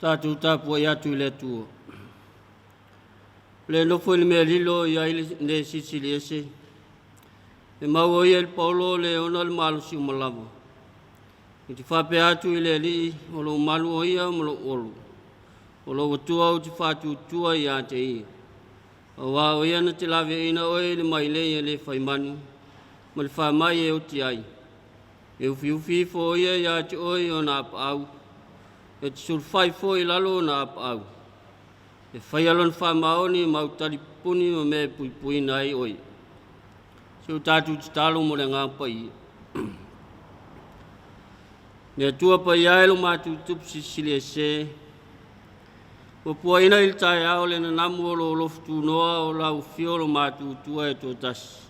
Tatou tapuai atu i le Atua. Le nofo i le mea lilo i ai le silisili ese, e maua ia i le paolo le ona le malosi uma lava. Ou te faapea atu i le Alii, o lou malu o ia ma lou olo, o lou Atua ou te faatuatua ia te ia. Aua o ia na te laveaiina oe i le mailei a le faimanu ma le faamai e oti ai. E ufiufi ifo o ia ia te oe i ona apaau, e te sulufai foi i lalo ona apaau. E faia lona faamaoni ma autali pupuni ma mea e puipuina ai oe. Se o tatou tatalo mo le Agaga Paia. Le Atua paia e lo matou tupu silisili ese, ua puaina i le taeao le nanamu o lo alofa tunoa o lau afio lo matou Atua e toatasi.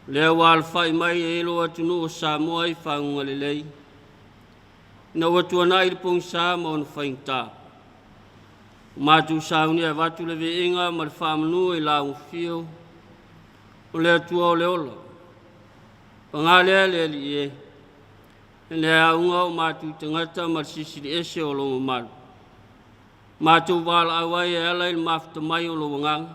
Lea ua alafai mai e lo atunuu o Samoa i faguga lelei, ina ua tuanai le pogisa ma ona faigata. Ua matou sauni e avatu le viiga ma le faamanu i lau afio o le Atua o le ola. Paga lea le Alii e, e le auga o matou tagata ma le silisili ese o lou mamalu. Matou valaau ai e ala i le mafuta mai o lou agaga,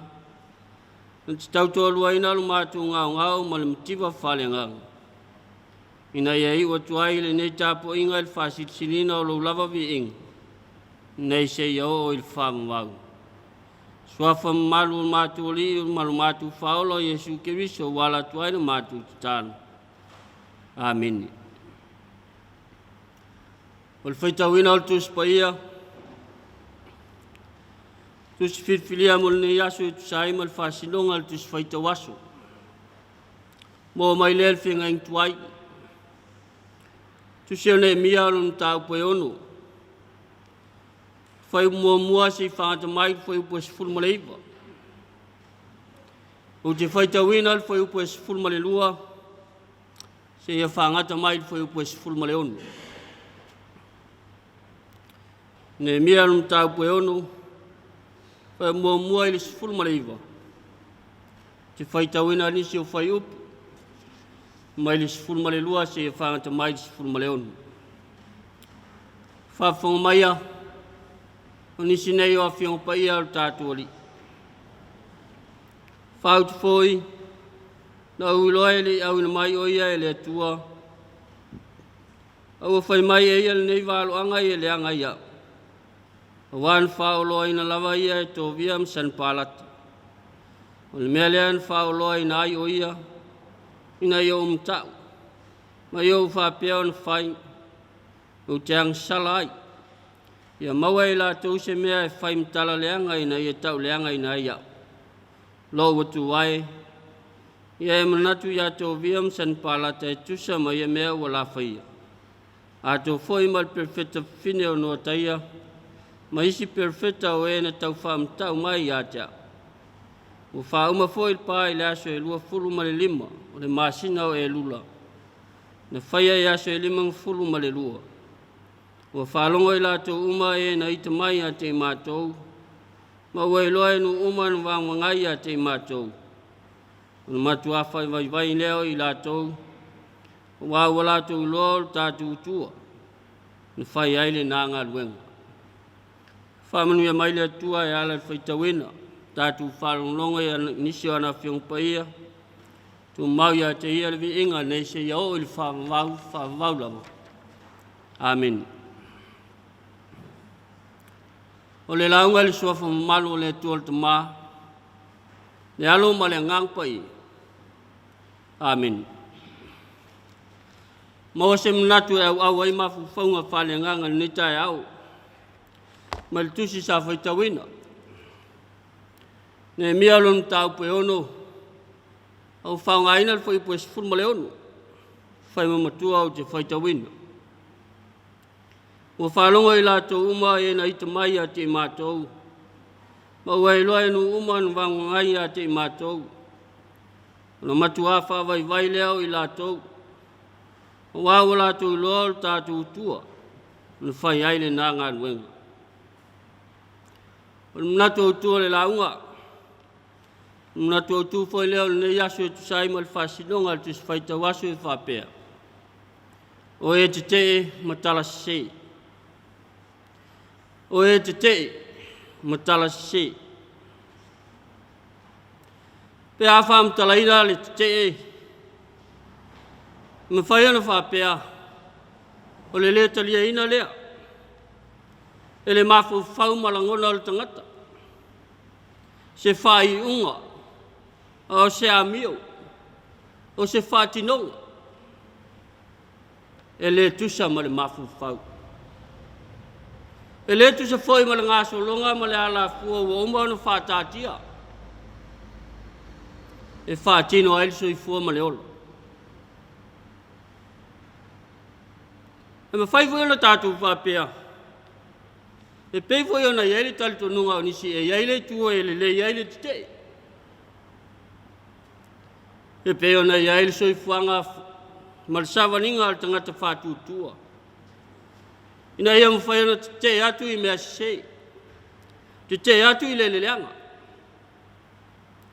na te tautoaluaina lo matou gaogao ma le mativa faaleagaga, ina ia iu atu ai lenei tapuaiga i le faasilisiliina o lou lava viiga, nei seia oo i le faavavau. Suafa mamalu o le matou Alii ma lo matou Faaola o Iesu Keriso ua ala atu ai le matou tatalo. Amene. O le faitauina o le Tusi Paia, Tusi filifilia mo lenei aso e tusa ai ma le faasinoga o le Tusi Faitau Aso. Maua mai lea le feagaiga tuai. Tusi o Neemia o lona mataupu e 6. Fuaiupu muamua seia fagata mai le fuaiupu e 19. Ou te faitauina le fuaiupu e 12 seia fagata mai le fuaiupu e 16. Neemia lona mataupu e 6, fuaiupu muamua i le 19. Ou te faitauina nisi o fuaiupu mai le 12 seia fagata mai le 16. Faafofoga maia, o nisi nei o Afioga Paia o le tatou Alii. Fautu foi, na ou iloa e le i auina mai o ia e le Atua, a ua fai mai e ia lenei valoaga ia leaga ia. Aua na faaoloaina lava ia e Tovia ma Sanapalata. O le mea lea na faaoloaina ai o ia, ina ia ou matau, ma ia ou faapea ona fai, ou te agasala ai. Ia maua e latou se mea e fai ma tala leaga ina ia tauleagaina ai au. Lou Atua e, ia e manatu ia Tovia ma Sanapalata e tusa ma ia mea ua lafaia. Atoa foi ma le perofeta fafine o Noataia, ma isi perofeta o e na taufaamatau mai ia te au. Ua faauma foi le pa i le aso e 25 o le masina o Elula, na faia i aso e 52. Ua faalogo i latou uma e na ita mai ia te i matou, ma ua iloa e nuu uma na vagavagai ia te i matou. O le matuā faaivaivai lea o i latou, aua ua latou iloa o le tatou Atua na fai ai lena galuega. Faamanuia mai le Atua e ala i le faitauina, tatou faalogologo i nisi o ana Afioga Paia, tumau ia te ia le viiga nei seia oo i le faavavau, faavavau lava. Amene. O le lauga i le suafa mamalu o le Atua le Tama, le Alo ma le Agaga Paia. Amene. Maua se manatu e auau ai mafaufauga faaleagaga i lenei taeao mai le tusi sa faitauina. Neemia lona mataupu e 6, au faaaogaina le fuaiupu e 16, fai ma matua ou te faitauina. Ua faalogo i latou uma e na ita mai ia te i matou, ma ua iloa e nuu uma na vagogai ia te i matou. Ona matuā faavaivai lea o i latou, auā ua latou iloa o le tatou Atua na fai ai lenā galuega. O le manatu autu o le lauga, o le manatu autu foi lea o lenei aso e tusa ai ma le faasinoga a le Tusi Faitau Aso e faapea, O e tetee ma tala sese. O e tetee ma tala sese. Pe a faamatalaina le tetee, e mafai ona faapea, o le lē taliaina lea e le mafaufau ma lagona o le tagata se faaiuga o se amio o se faatinoga e le tusa ma le mafaufau. E le tusa foi ma le gasologa ma le alafua ua uma ona faataatia e faatino ai le soifua ma le ola. E mafai foi ona tatou faapea, e pei foi ona i ai le talitonuga o nisi e i ai le itu e lelei ai le tetee, e pei ona i ai le soifuaga ma le savaliga a le tagata faatuatua, ina ia mafai ona tetee atu i mea sese, tetee atu i le leleaga,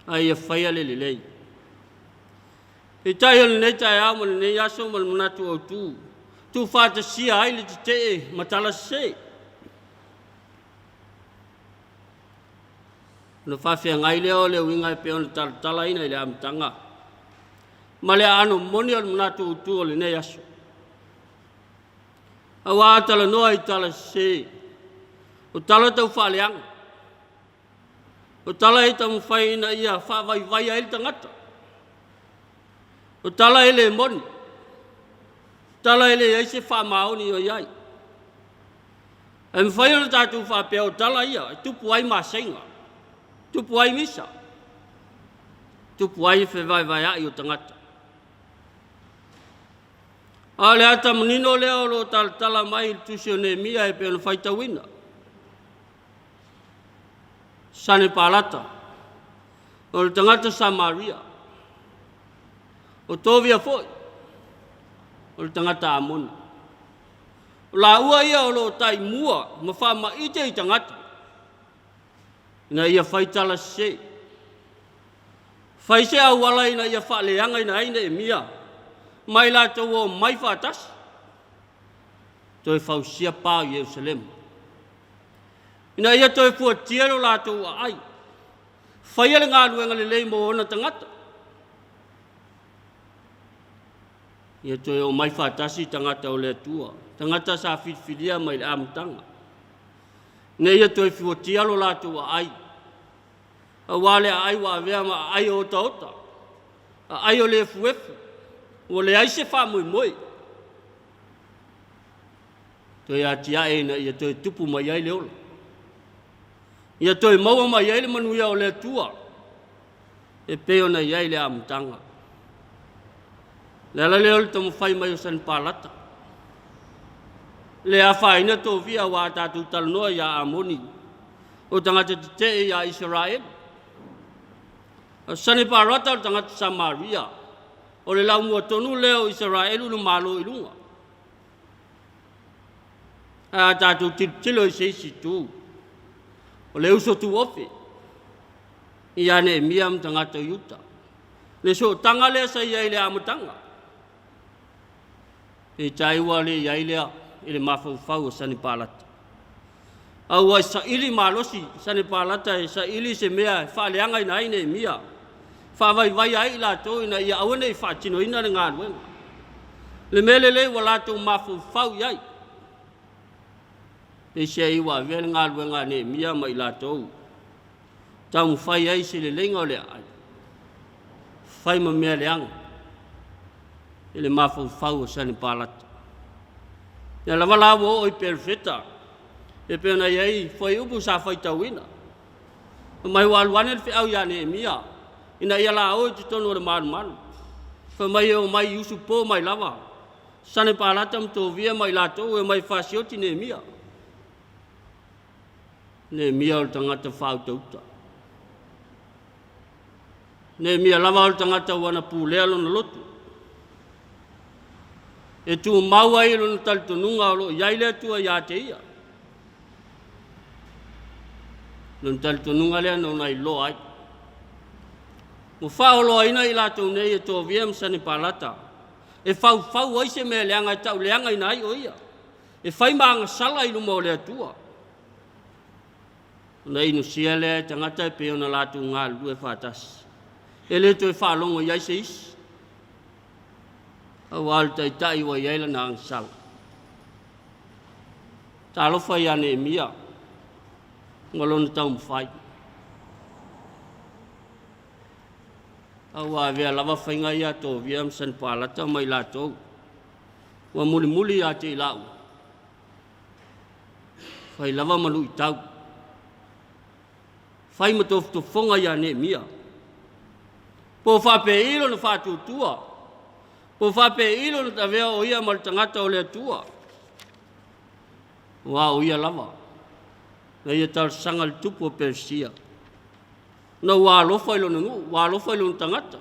a ia faia le lelei. Peitai o lenei taeao ma lenei aso ma le manatu autu, tuufaatasia ai le tetee ma tala sese. Ona faafeagai lea o le uiga e pei ona talatalaina i le amataga ma le aano moni o le manatu autu o lenei aso. Auā a talanoa i tala sese, o tala taufaaleaga, o tala e taumafai ina ia faavaivai ai le tagata, o tala e le moni, tala e leai se faamaoni o i ai. E mafai ona tatou faapea o tala ia e tupu ai maseiga, tupu ai misa, tupu ai fevaevaea'i o tagata. A o le ata manino lea o lo o talatala mai i le tusi o Neemia e pei ona faitauina. Sanepalata, o le tagata Samaria, o Tovia foi, o le tagata Amona. O laua ia o lo o taimua ma faamaite i tagata ina ia fai tala sese, fai se auala ina ia faaleagaina ai Neemia ma i latou omai faatasi toe fausia pa o Ierusalema, ina ia toe fuatia lo latou aai, faia le galuega lelei mo ona tagata, ia toe omai faatasi tagata o le Atua, tagata sa filifilia mai le amataga, ina ia toe fuatia lo latou aai, auā le aai ua avea ma aai o otaota, aai o le efuefu, ua leai se faamoemoe. Toe atiae ina ia toe tupu mai ai le ola, ia toe maua mai ai le manuia o le Atua e pei ona i ai le amataga. Le ala lea o le taumafai mai o Sanepalata, le afaina Tovia aua a tatou talanoa ia Amoni, o tagata tetee ia Isaraelu. O Sanepalata o le tagata Samaria, o le laumua tonu lea o Isaraelu na malo i luga. Ae a tatou tilotilo i se isi itu, o le uso tuofe ia Neemia ma tagata o Iuta. Le sootaga lea sa i ai i le amataga, peitai ua le i ai lea i le mafaufau o Sanepalata. A ua saili malosi Sanepalata e saili se mea e faaleagaina ai Neemia, faavaivaia ai i latou ina ia aua ne i faatinoina le galuega. Le mea lelei ua latou mafaufau i ai, peiseai ua avea le galuega a Neemia ma i latou taumafai ai se leleiga o le aai, fai ma mea leaga i le mafaufau o Sanepalata. Ia lava la ua oo i Perofeta, e pei ona i ai fuaiupu sa faitauina. Fai mai ua alu ane le feau ia Neemia ina ia laoi i totonu o le malumalu. Fai mai e omai i usupo mai lava. Sanepalata ma Tovia ma i latou e omai e fasioti Neemia. Neemia o le tagata faautauta. Neemia lava o le tagata ua na pulea lona loto. E tumau ai lona talitonuga o lo o i ai le Atua ia te ia. Lona talitonuga lea na ona iloa ai. Ua faaoloaina i latou nei e Tovia ma Sanepalata e faufau ai se mea leaga e tauleagaina ai o ia, e fai ma agasala i luma o le Atua. Ona inusia lea e tagata e pei ona latou galulue faatasi, e le toe faalogo i ai se isi, aua o le taitai ua i ai lana agasala. Talofa ia Neemia ma lona taumafai. A ua avea lava faiga ia a Tovia ma Sanepalata ma i latou, ua mulimuli ia te i laua, fai lava ma luitau, fai ma tofotofoga ia Neemia. Po o faapei lona faatuatua, po o faapei lona avea o ia ma le tagata o le Atua, aua o ia lava na ia talosaga i le tupu o Peresia, na ua alofa i lona nuu, ua alofa i lona tagata,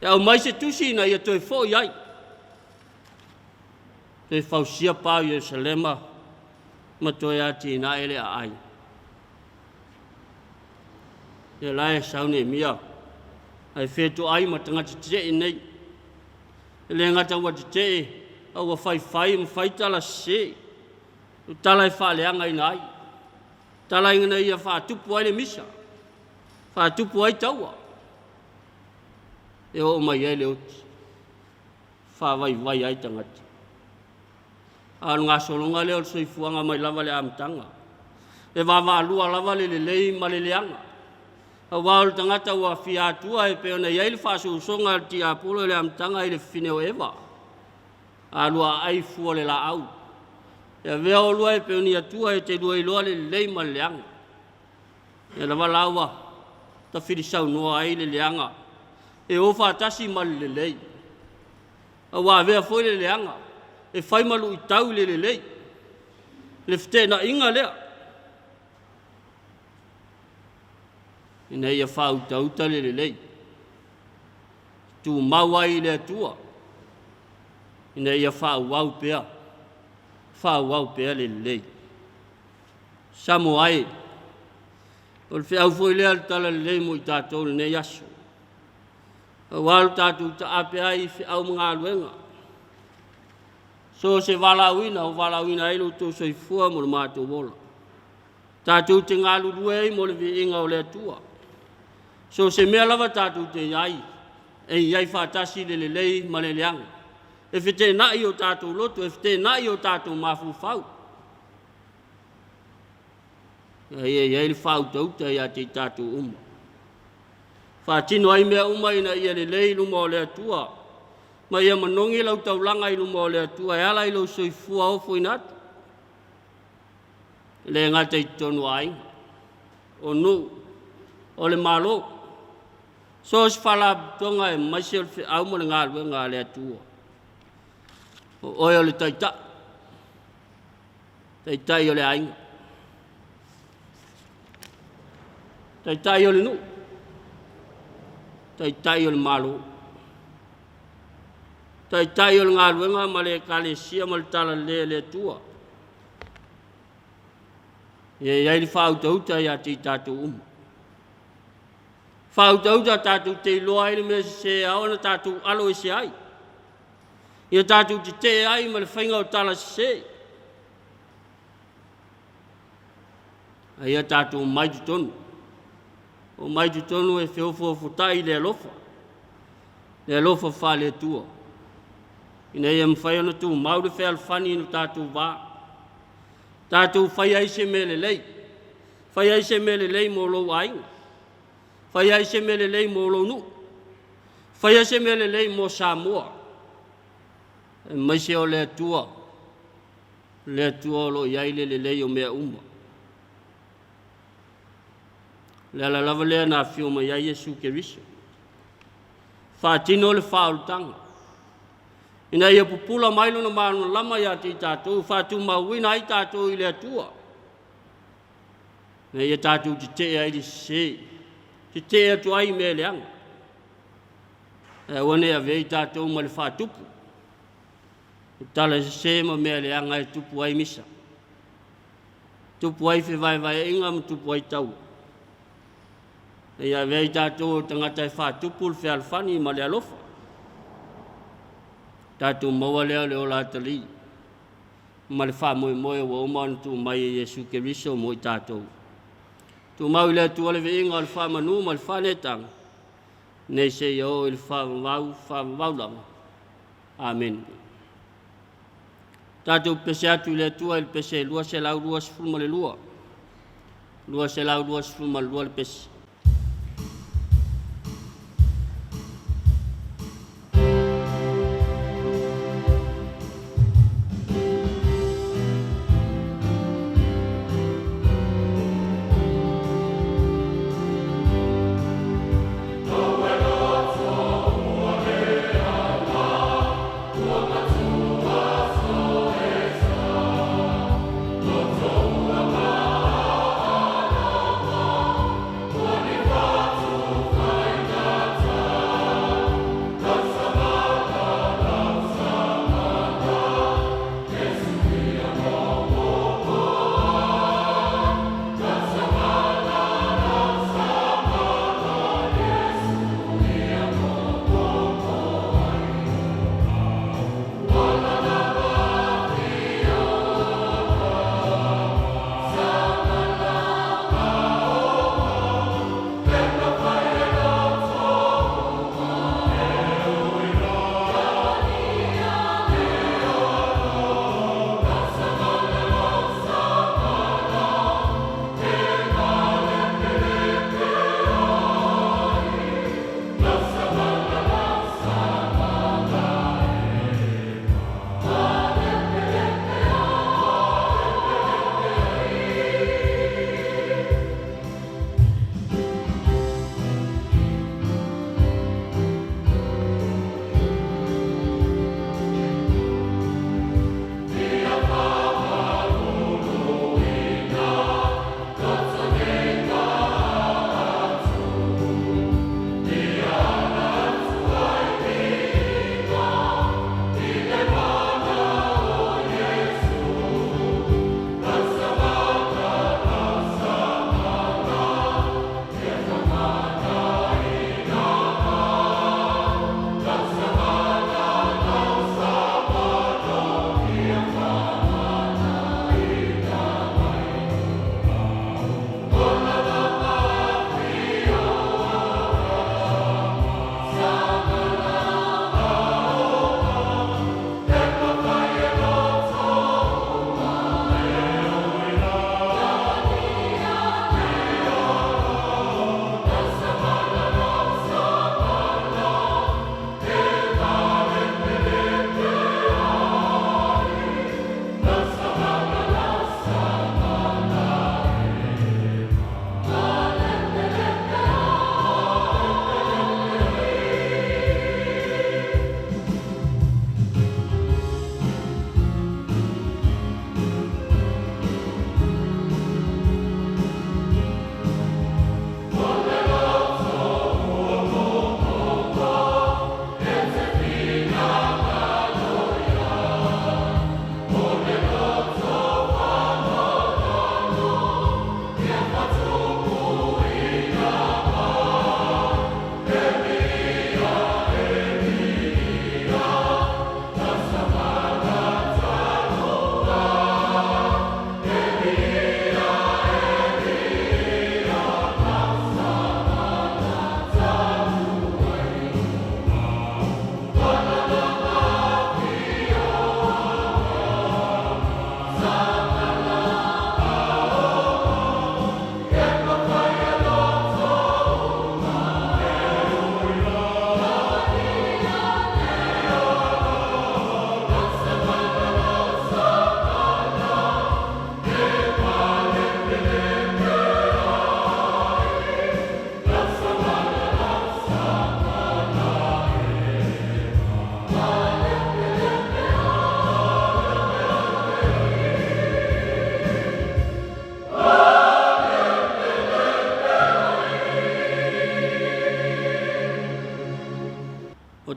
e aumai se tusi ina ia toe foi ai, toe fausia pa o Ierusalema ma toe atinae le aai. Ia la e sau Neemia, ae fetoai ma tagata tetee nei. E le gata ua tetee, a ua faifai ma fai tala sese, o tala e faaleagaina ai, tala ina ia faatupu ai le misa, faatupu ai taua, e oo mai ai le oti, faavaivai ai tagata. A o le gasologa lea o le soifuaga mai lava i le amataga. E vaavaalua lava le lelei ma le leaga. Aua o le tagata ua fia atua e pei ona i ai le faasosoga a le tiapolo i le amataga i le fafine o Eva. A lua ai fua o le laau, e avea oulua e pei o ni atua e te lua iloa le lelei ma le leaga. Ia lava la ua tafilisaunoa ai le leaga, e o faatasi ma le lelei. A ua avea foi le leaga e fai ma luitau i le lelei, le feteenaiga lea, ina ia faautauta le lelei, tumau ai i le Atua, ina ia faaauau pea, faaauau pea le lelei. Samoa e, o le feau foi lea o le Talalelei mo i tatou i lenei aso. Aua lo tatou taape ai i feau ma galuega. So o se valaauina o valaauina ai lo outou soifua mo le matou ola. Tatou te galulue ai mo le viiga o le Atua. So o se mea lava tatou te i ai, e i ai faatasi le lelei ma le leaga. E feteenai o tatou loto, e feteenai o tatou mafaufau. A ia i ai le faautauta ia te i tatou uma. Faatino ai mea uma ina ia lelei i luma o le Atua, ma ia manogi lau taulaga i luma o le Atua e ala i lou soifua ofoina atu. E le gata i totonu o aiga, o nuu, o le Malo, so o se faalapotopotoga aemaise o le feau ma le galuega a le Atua. O oe o le taitai, taitai o le aiga, taitai o le nuu, taitai o le Malo, taitai o le galuega ma le Ekalesia ma le Talalelei a le Atua. Ia i ai le faautauta ia te i tatou uma. Faautauta tatou te iloa ai le mea sese e ao ona tatou alo ese ai. Ia tatou tetee ai ma le faiga o tala sese. A ia tatou omai totonu, omai totonu e feofoofotai i le alofa, le alofa faale-Atua, ina ia mafai ona tumau le fealofani i lo tatou va. Tatou fai ai se mea lelei, fai ai se mea lelei mo lou aiga, fai ai se mea lelei mo lou nuu, fai ai se mea lelei mo Samoa, aemaise o le Atua, le Atua o lo o i ai le lelei o mea uma. O le ala lava lea na afio mai ai Iesu Keriso, faatino le faaolataga. Ina ia pupula mai lona malamalama ia te i tatou, faatumauina ai tatou i le Atua. Ina ia tatou tetee ai le sese, tetee atu ai i mea leaga. Ae aua ne i avea i tatou ma le faatupu, o tala sese ma mea leaga e tupu ai misa, tupu ai fevaevaeaiga ma tupu ai taua. Ia avea i tatou o tagata e faatupu le fealofani ma le alofa. Tatou maua lea o le ola atalii ma le faamoemoe ua uma ona tuu mai e Iesu Keriso mo i tatou. Tumau i le Atua le viiga o le faamanu ma le faaneetaga, nei seia oo i le faavavau faavavau lava. Amene. Tatou pese atu i le Atua i le pese 222, 222 le pese.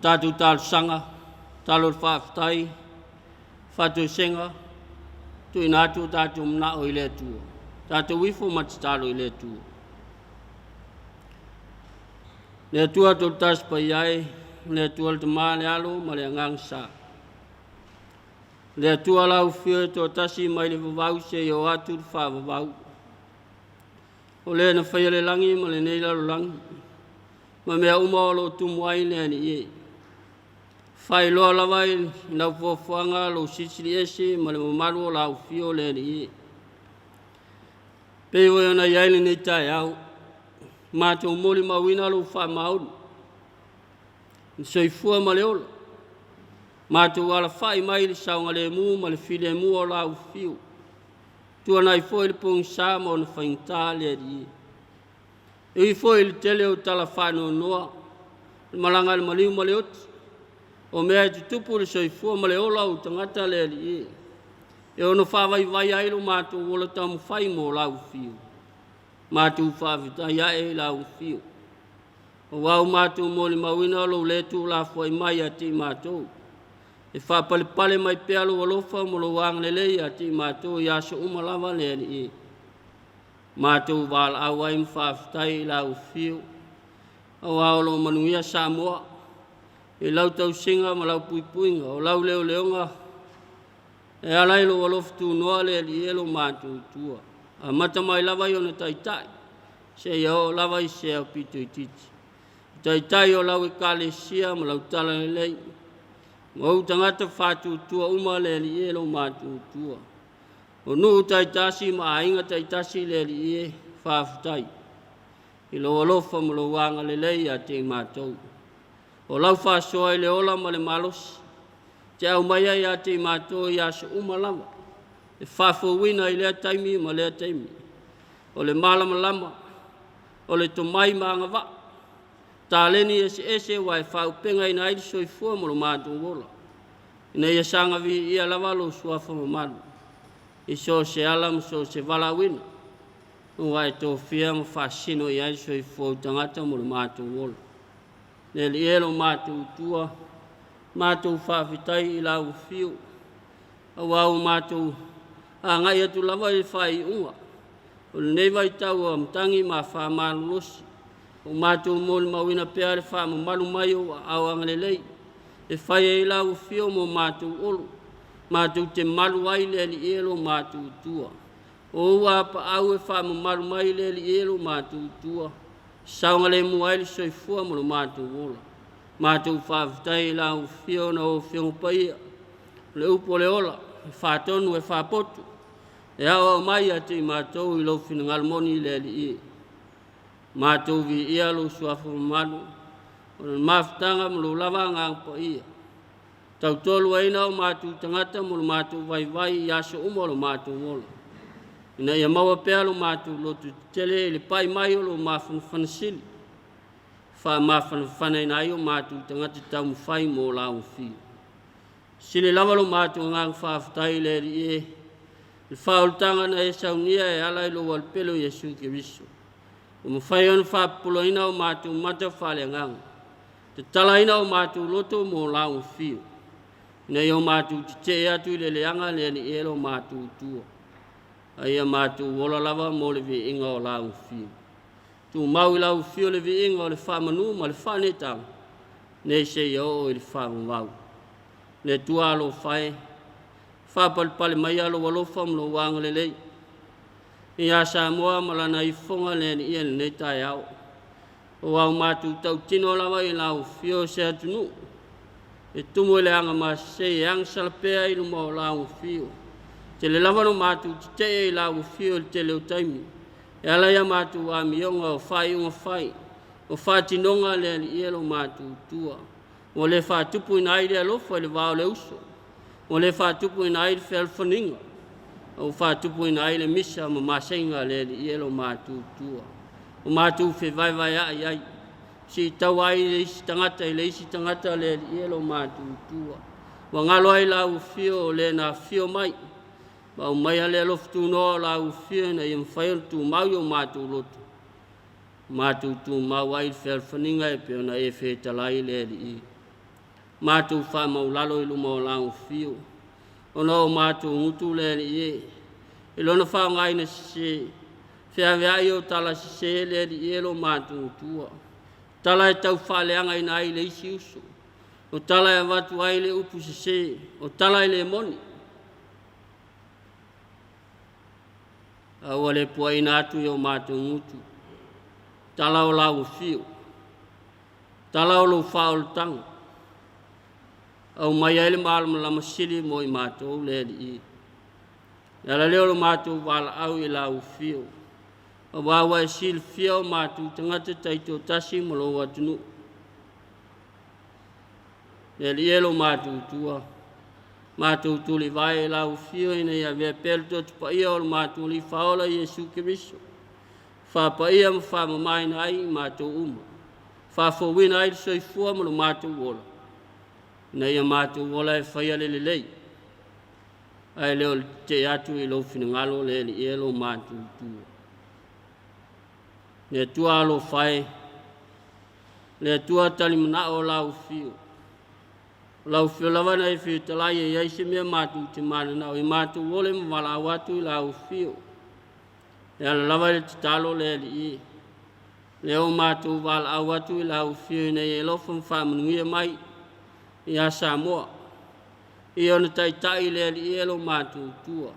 tatou talosaga, tatalo i le faafetai, faatoesega, tuuina atu o tatou manao i le Atua. Tatou ifo ma tatalo i le Atua. Le Atua Toatasi Paia e, le Atua le Tama, le Alo ma le Agaga Sa. Le Atua lau Afio e toatasi mai le vavau seia oo atu i le faavavau. O le na faia le lagi ma lenei lalolagi, ma mea uma o lo o tumu ai le Alii e. Faailoa lava i lau foafoaga lou silisili ese ma le mamalu o lau afio le Alii e. Pei foi ona i ai lenei taeao, matou molimauina lou faamaoni, le soifua ma le ola, matou alafai mai i le saogalemu ma le filemu o lau afio, tuanai foi le pogisa ma ona faigata le Alii e. E ui foi i le tele o tala faanoanoa, le malaga a le maliu ma le oti, o mea e tutupu i le soifua ma le ola o tagata le Alii e, e ono faavaivai ai lo matou ola taumafai mo lau afio, matou faafetai ae i lau afio. Aua ua matou molimauina lou le tuulafoai mai ia te i matou, e faapalepale mai pea lou alofa ma lou agalelei ia te i matou i aso uma lava le Alii e. Matou valaau ai ma faafetai i lau afio, aua o lo o manuia Samoa i lau tausiga ma lau puipuiga, o lau leoleoga e ala i lou alofa tunoa le Alii e lo matou tua, amata mai lava i ona taitai seia oo lava i se aupito itiiti. Taitai o lau Ekalesia ma lau talalelei, ma ou tagata faatuatua uma le Alii e lo matou tua. O nuu taitasi ma aiga taitasi le Alii e, faafetai i lou alofa ma lou agalelei ia te i matou. O lau faasoa i le ola ma le malosi, te aumaia ia te i matou i aso uma lava, e faafouina i lea taimi ma lea taimi. O le malamalama, o le tomai ma agavaa, taleni eseese ua e faaaupegaina ai le soifua ma lo matou ola, ina ia saga viia lava lou suafa mamalu i so o se ala ma so o se valaauina ua e tofia ma faasino i ai le soifua o tagata mo le matou ola. Le Alii e lo matou tua, matou faafetai i lau afio, aua ua matou agai atu lava i le faaiuga o lenei vaitau o matagi ma afa malolosi, ua matou molimauina pea le faamamalu mai o aao agalelei e fai ai lau afio mo matou olo, matou te malu ai le Alii e lo matou tua. O ou apaau e faamamalu mai le Alii e lo matou tua, saogalemu ai le soifua ma lo matou ola. Matou faafetai i lau afio ona o Afioga Paia, o le upu o le ola, e faatonu e faapoto, e aoao mai ia te i matou i lou finagalo moni le Alii e. Matou viia lou suafa mamalu, o le mafutaga ma lou lava Agaga Paia, tautoaluaina o matou tagata mo lo matou vaivai i aso uma o lo matou ola, ina ia maua pea lo matou loto tetele i le pai mai o lo mafanafana sili, faamafanafanaina ai o matou tagata taumafai mo lau afio. Sili lava lo matou agaga faafetai i le Alii e, le faaolataga na e saunia e ala i lou alopele o Iesu Keriso, ua mafai ona faapupulaina o matou mata faaleagaga, tatalaina o matou loto mo lau afio, ina ia o matou tetee atu i le leaga le Alii e lo matou tua, a ia matou ola lava mo le viiga o lau afio. Tumau i lau afio le viiga o le faamanu ma le faaneetaga, nei seia oo i le faavavau. Le Atua alofa e, faapalepale maia lou alofa ma lou agalelei ia Samoa ma lana ifofoga le Alii i lenei taeao. Aua ua matou tautino lava i lau afio o se atunuu e tumu i le agamasese e agasala pea i luma o lau afio. Tele lava lo matou tetee i lau afio i le tele o taimi, e ala i a matou amioga o faaiuga fai, o faatinoga le Alii e lo matou tua. Ua le faatupuina ai le alofa i le va o le uso, ua le faatupuina ai le fealofaniga, ua faatupuina ai le misa ma maseiga a le Alii e lo matou tua. Ua matou fevaevaea'i ai, siitaua ai le isi tagata i le isi tagata le Alii e lo matou tua. Ua galo ai lau afio o le na afio mai, ma aumaia le alofa tunoa o lau afio ina ia mafai ona tumau i o matou loto, matou tumau ai i le fealofaniga e pei ona e fetalai le Alii. Matou faamaulalo i luma o lau afio, ona o matou gutu le Alii e, i lona faaaogaina sesē, feaveai o tala sesē le Alii e lo matou Atua, tala e tau faaleagaina ai le isi uso, o tala e avatu ai le upu sesē, o tala e le moni. A ua le puaina atu i o matou gutu, tala o lau afio, tala o lou faaolataga, aumai ai le malamalama sili mo i matou le Alii. Le ala lea o lo matou valaau i lau afio, auā ua e silafia o matou tagata taitoatasi ma lou atunuu. Le Alii e lo matou Atua, matou tulivae i lau afio ina ia avea pea le Toto Paia o le matou Alii Faaola Iesu Keriso, faapaia ma faamamaina ai i matou uma, faafouina ai le soifua ma lo matou ola, ina ia matou ola e faia le lelei, ae le o le tetee atu i lou finagalo le Alii e lo matou Atua. Le Atua alofa e, le Atua talimanao o lau afio, o lau afio lava na e fetalai e i ai se mea matou te mananao i matou ole ma valaau atu i lau afio. E ala lava i le tatalo le Alii, lea ua matou valaau atu i lau afio ina ia alofa ma faamanuia mai ia Samoa, i ona taitai le Alii e lo matou Atua,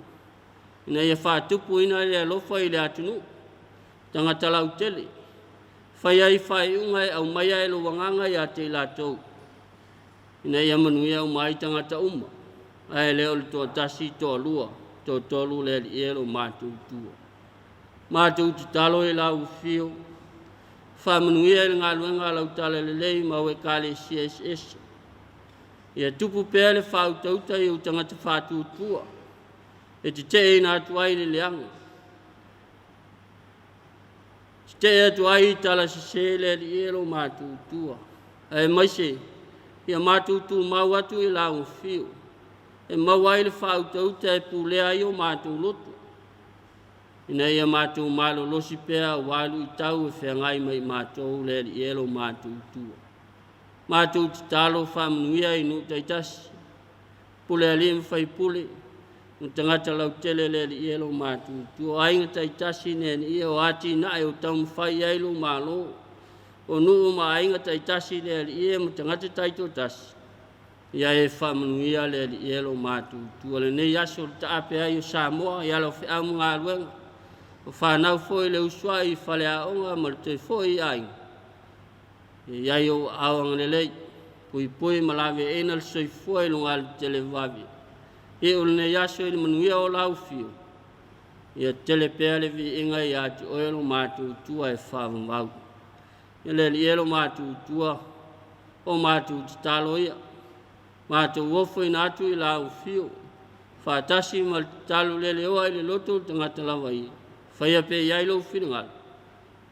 ina ia faatupuina le alofa i le atunuu, tagata lautele, fai ai faaiuga e aumaia e lou agaga ia te i latou, ina ia manuia uma ai tagata uma, ae le o le toatasi, toalua, toatolu le Alii e lo matou Atua. Matou tatalo i lau afio, faamanuia i le galuega a lau talalelei ma au ekalesia eseese. Ia tupu pea le faautauta i ou tagata faatuatua, e teteeina atu ai le leaga, tetee atu ai i tala sesē le Alii e lo matou Atua, aemaise ia matou tumau atu i lau afio, e maua ai le faautauta e pulea ai o matou loto, ina ia matou malolosi pea aua luitau e feagai ma i matou le Alii e lo matou Atua. Matou tatalo faamanuia i nuu taitasi, pule alii ma faipule, ma tagata lautele le Alii e lo matou Atua, o aiga taitasi le Alii o atinae o taumafai i ai lou Malo, o nuu ma aiga taitasi le Alii e ma tagata taitoatasi, ia e faamanuia le Alii e lo matou Atua. Lenei aso le taape ai o Samoa i ala o feau ma galuega, o fanau foi le usuai i faleaoga ma le toe foi i aiga, ia i ai ou aao agalelei, puipui ma laveaiina le soifua i luga o le televavave. Iu lenei aso i le manuia o lau afio, ia tele pea le viiga ia te oe lo matou Atua e faavavau. Ia le Alii e lo matou Atua, o matou tatalo ia, matou ofoina atu i lau afio, faatasi ma le tatalo le leoa i le loto o le tagata lava ia, faia pea i ai lou finagalo,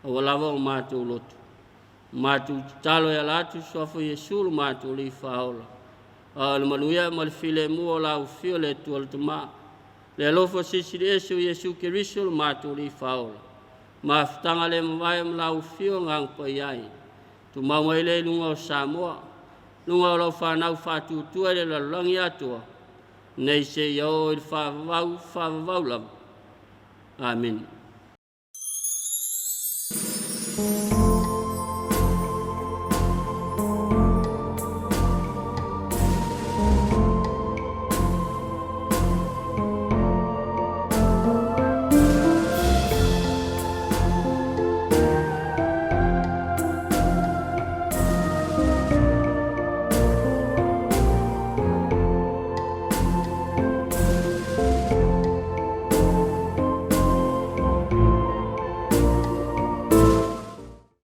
aua lava o matou loto. Matou tatalo e ala atu i le suafa o Iesu lo matou Alii Faaola, a o le manuia ma le filemu o lau afio le Atua le Tama, le alofa silisili ese o Iesu Keriso lo matou Alii Faaola, mafutaga le mavae ma lau afio Agaga Paia e, tumau mai lea i luga o Samoa, luga o lau fanau faatuatua i le lalolagi atoa, nei seia oo i le faavavau, faavavau lava. Amene.